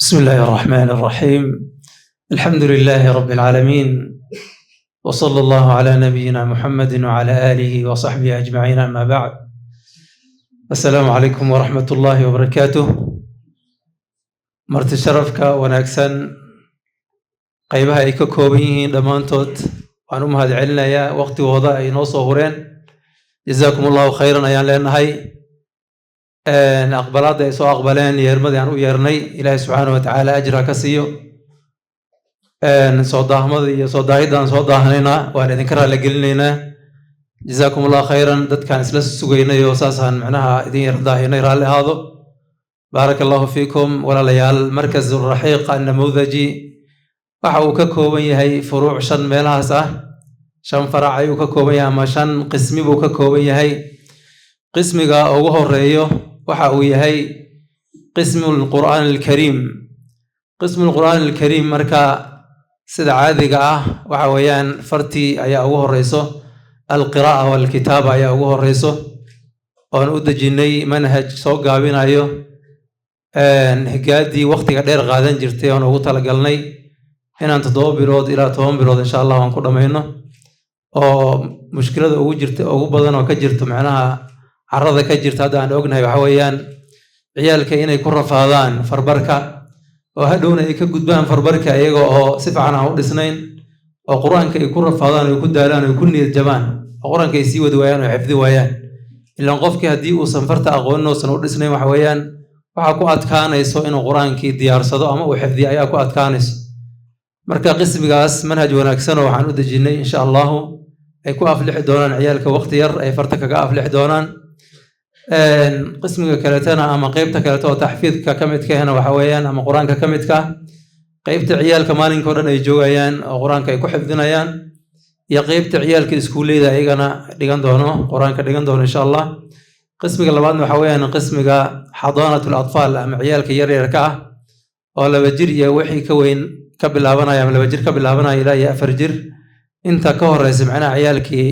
بسم الله الرحمن الرحيم، الحمد لله رب العالمين، وصلى الله على نبينا محمد وعلى آله وصحبه أجمعين، أما بعد، السلام عليكم ورحمة الله وبركاته. Marti sharafka wanaagsan, qaybaha ay ka kooban yihiin dhammaantood waan u mahad celinayaa waqtigooda ay noo soo hureen. جزاكم الله خيرا ayaan leenahay. Aqbalaadda ay soo aqbaleen yeermadii aan u yeernay, Ilaahay subxaana wa tacaala ajra ka siiyo. Soo daahmada iyo soo daahidaan soo daahnayna waan idinka raali gelinaynaa. جزاكم الله خيرا. Dadkaan isla sugaynay oo saasaan macnaha idin yar daahinay, raalli ahaado. بارك الله فيكم. Walaalayaal, Markaz Raxiiq Annamudaji waxa uu ka kooban yahay furuuc shan meelahaas ah. Shan farac ayuu ka kooban yahay ama shan qismi buu ka kooban yahay. Qismiga ugu horeeyo waxa uu yahay قسم القرآن الكريم. قسم القرآن الكريم marka sida caadiga ah waxa weeyaan fartii ayaa ugu horeyso, القراءة والكتابة ayaa ugu horeyso, oon u dejinnay manhaj soo gaabinayo higaadii waqtiga dheer qaadan jirtay, oon ugu talagalnay inaan 7 bilood ilaa 10 bilood insha Allah aan ku dhammayno, oo mushkilada ugu jirta ugu badan oo ka jirto macnaha carrada ka jirta hadda aan ognahay waxa weeyaan ciyaalka inay ku rafaadaan farbarka, oo hadhowna ay ka gudbaan farbarka iyaga oo si fiican aan u dhisnayn, oo Qur-aanka ay ku rafaadaan, ay ku daalaan, ay ku niyad jabaan, oo Qur-aanka ay sii wadi waayaan oo xifdi waayaan. Ilaan qofkii haddii uusan farta aqoonin, uusan u dhisnayn, waxa weeyaan waxaa ku adkaanayso inuu Qur-aankii diyaarsado ama uu xifdiyo ayaa ku adkaanayso. Marka qismigaas manhaj wanaagsan oo waxaan u dejinnay insha Allahu ay ku aflixi doonaan ciyaalka, waqti yar ay farta kaga aflixi doonaan. Qismiga kaleetana ama qeybta kaleeto oo taxfiidka ka midka ahna waxa weeyaan ama Qur-aanka ka midka ah, qeybta ciyaalka maalinka o dhan ay joogayaan oo Qur-aanka ay ku xifdinayaan, iyo qeybta ciyaalka iskuulleyda ayagana dhigan doono, Qur-aanka dhigan doono insha Allah. Qismiga labaadna waxa weeyaan qismiga حضانة الأطفال ama ciyaalka yaryarka ah oo 2 jir iyo wixii ka weyn ka bilaabanaya, ama 2 jir ka bilaabanaya ilaa iyo 4 jir inta ka horeysa, macnaha ciyaalkii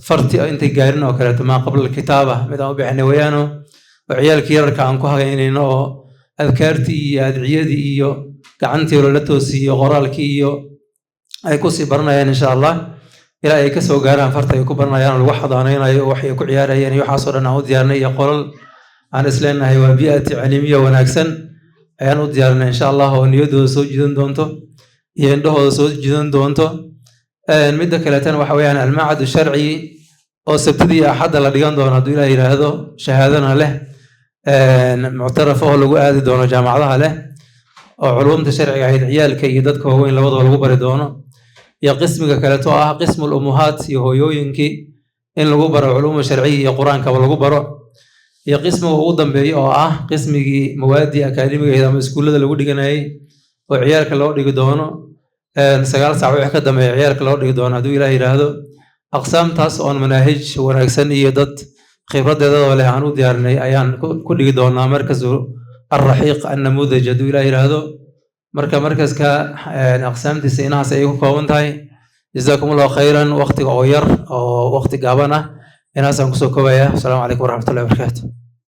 farti intay gaarin oo kaleeto, ما قبل الكتابة mid aan u bixinay weeyaano, oo ciyaalkii yararka aan ku hagaynayno, oo adkaartii iyo adciyadii iyo gacantii loola toosiiyo, qoraalkii iyo ay kusii baranayaan insha Allah ilaa ay kasoo gaaraan farta ay ku baranayaan oo lagu xadaanaynayo, waxay ku ciyaarayeen iyo waxaasoo dhan aan u diyaarinay, iyo qolal aan isleenahay waa بيئة تعليمية wanaagsan ayaan u diyaarinay insha Allah, oo niyaddooda soo jiidan doonto iyo indhahooda soo jiidan doonto. Midda kaleetana waxa weeyaan المعهد الشرعي oo Sabtidii iyo Axadda la dhigan doono hadduu Ilaah yidhaahdo, shahaadana leh, muctaraf oo lagu aadi doono jaamacadaha leh, oo culumta sharciga ahayd ciyaalka iyo dadka waaweyn labadaba lagu bari doono. Iyo qismiga kaleeto oo ah قسم الأمهات iyo hooyooyinkii in lagu baro culuuma sharciya iyo Qur-aankaba lagu baro. Iyo qismiga ugu dambeeya oo ah qismigii mawaadii akaademiga ama iskuullada lagu dhiganayay, oo ciyaalka loo dhigi doono 9 saac wixii ka dambeeya, ciyaalka loo dhigi doono hadduu Ilaah yidhaahdo. Aqsaamtaas oon manaahij wanaagsan iyo dad khibradeedada leh aan u diyaarinay ayaan ku dhigi doonaa Markazu Alraxiiq Annamudaj hadduu Ilaah yidhaahdo. Marka markaska aqsaamtiisa inahaas ayay ku kooban tahay. جزاكم الله خيرا. Waqtiga oo yar oo waqti gaaban ah inahaasaan kusoo koobaya. Asalaamu calaykum waraxmatullahi wabarakaatu.